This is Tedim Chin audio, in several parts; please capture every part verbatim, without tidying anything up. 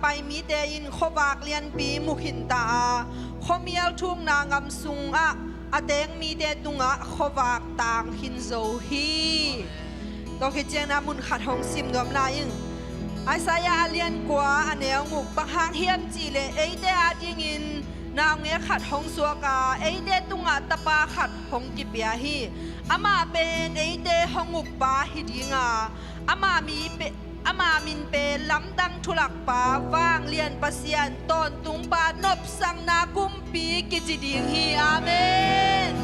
pai mite in khuavak lianpi mu khinta a, khuamial thukna ngam sungah a teng mite tungah khuavak tang khin zo hi. Tua khit ciangin ah mun khat hong sim nuam lai ing. Isaiah a lian kua a neu guk, bang hang hiam cihleh eite adingin naungek khat hong suak a, eite tungah tapa khat hong kipia hi. Amah pen eite hong ukpa hi ding a, ama mi pe, ama min pen lamdang thulakpa, vanglian Pasian, tawntungpa, nopsakna kumpi kici ding hi. Amen.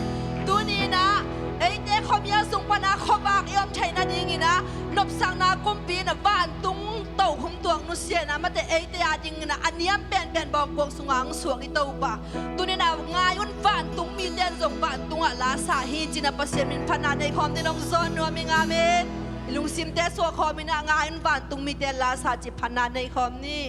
Tuni-in ah eite khuamial sung pan a khuavak i om theih nadingin ah nopsakna kumpi in ah vantung tokhom tuak nusia in ah, amaute eite adingin ah a niam penpen bawngkuang sungah hong suak i Topa. Tuni-in ah ngai un, vantung mite in zong vantungah lasa hi ci-in ah Pasian min phatna nei khawm ni. Nong zawn nuam ing. Amen. I lungsimte suak khawm in ah ngai un, vantung mite in lasa ci, phatna nei khawm ni.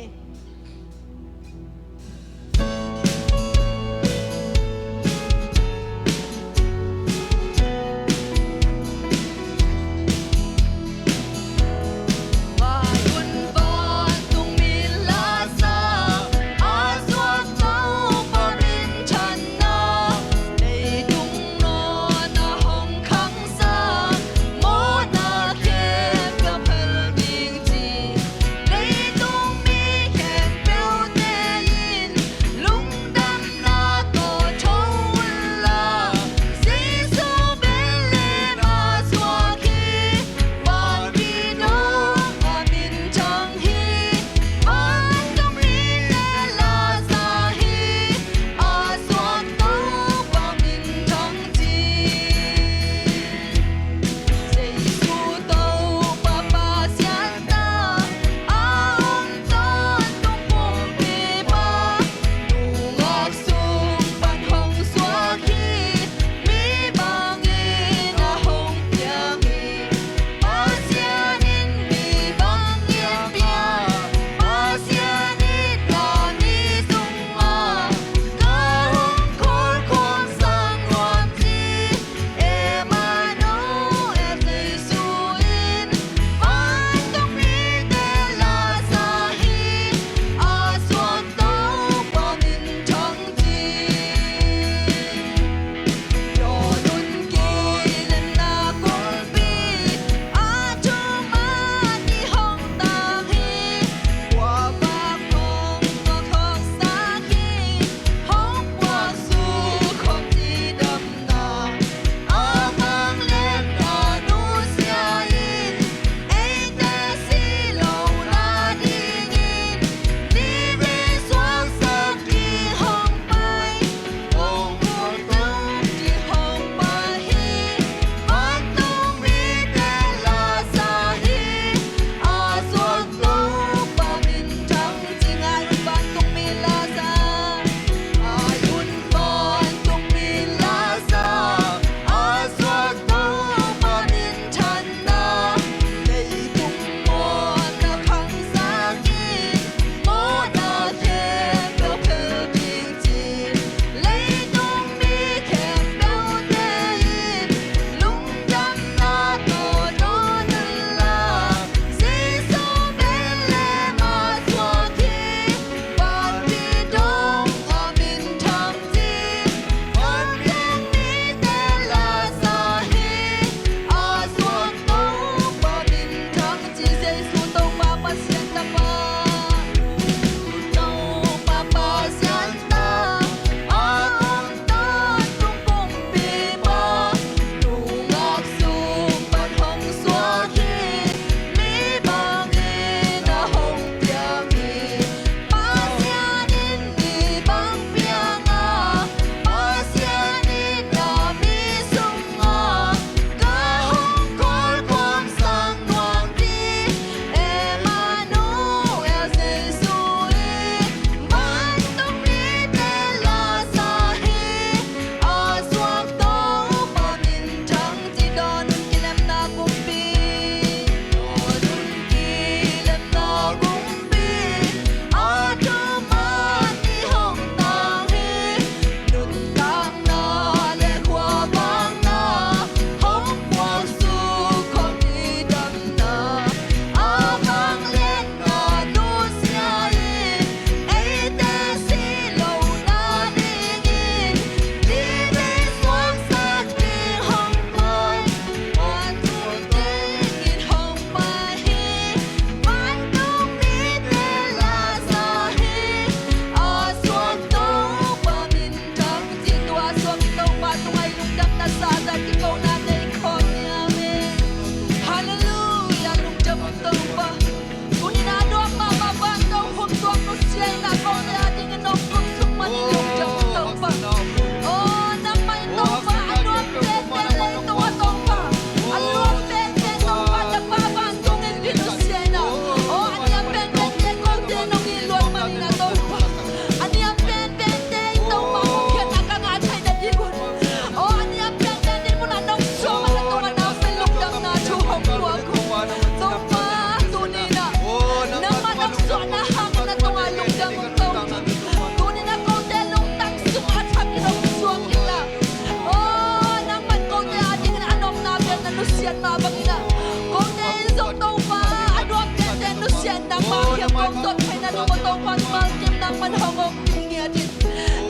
Hong dot theihna nung aw Topa, tualkim nangman hong ompih ngiat in.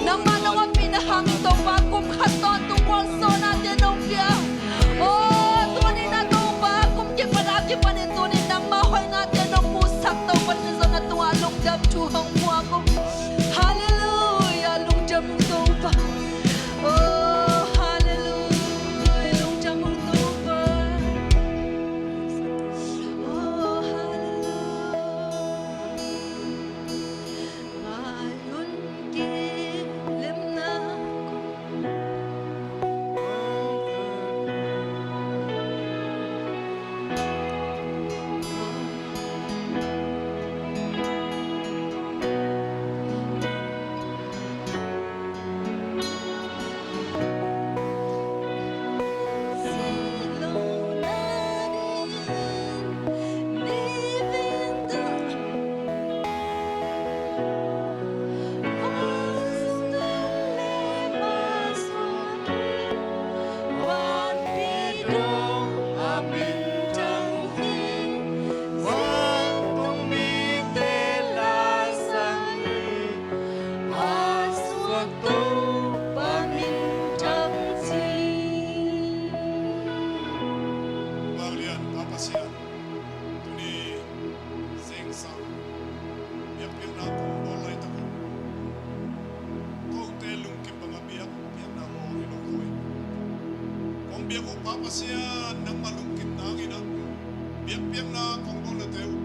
Nangmah nong ompihna hangin Topa, kum khat tawntung gualzawhnate nong pia. Aw, tuni-in ah Topa, kum kipan a kipanin tuni-in nangmah hoihnate nong musak Topa, Pasian, na tungah lungdam thu hong puak uh. Halleluiah, lungdam uh Topa. Aw, halleluiah, lungdam uh Topa. Aw, halleluiah. Vanglian Pa Pasian, tuni zingsang biakpiakna kong bawl laitak un, kote lungkim bangah biakpiakna bawl hi lo thei. Kong biak uh Pa Pasian, nangmah lungkimna hangin ah biakpiakna kong bawlnate uh,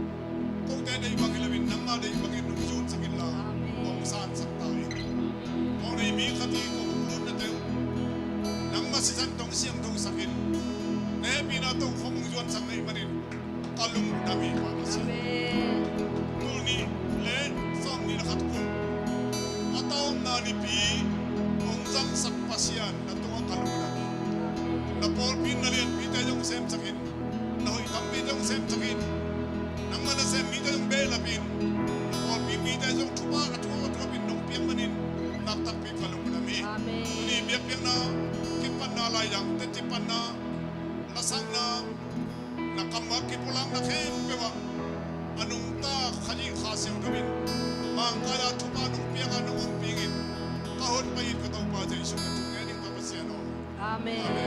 kote deih bang hi loin nangmah deih bangin hong zunsak inla, amen, hong sansak ta in. Kong deih mi khat hi, kong hong lutnate uh nangmah sisan tawh hong siangthosak in. Na hehpihna tawh hong zuansak na hih manin ka lungdam hi Pa Pasian. Amen. Tul nih le sawmnih le khat kum a tawpna Nipi hong zangsak Pasian, na tungah ka lungdam hi. Na pawlpi in na lianpite zong semsak in, na hoih tampite zong semsak in, nangmah nasem mite zong behlap in, na pawlpi mite zong thupha ka thuak a thuak in nong piak manin nak takpi ka lungdam hi. Amen. Tuni biakpiakna kipatna laidang, teci panna, lasakna, na kam a kipulakna khempeuh ah a nungta Kha Dih Kha Siangtho in Mangkai ah thupha nong piak a nong ompih in, ka hon pai in ka Topa Jesuh na thu ngen ing Pa Pasian aw. Amen.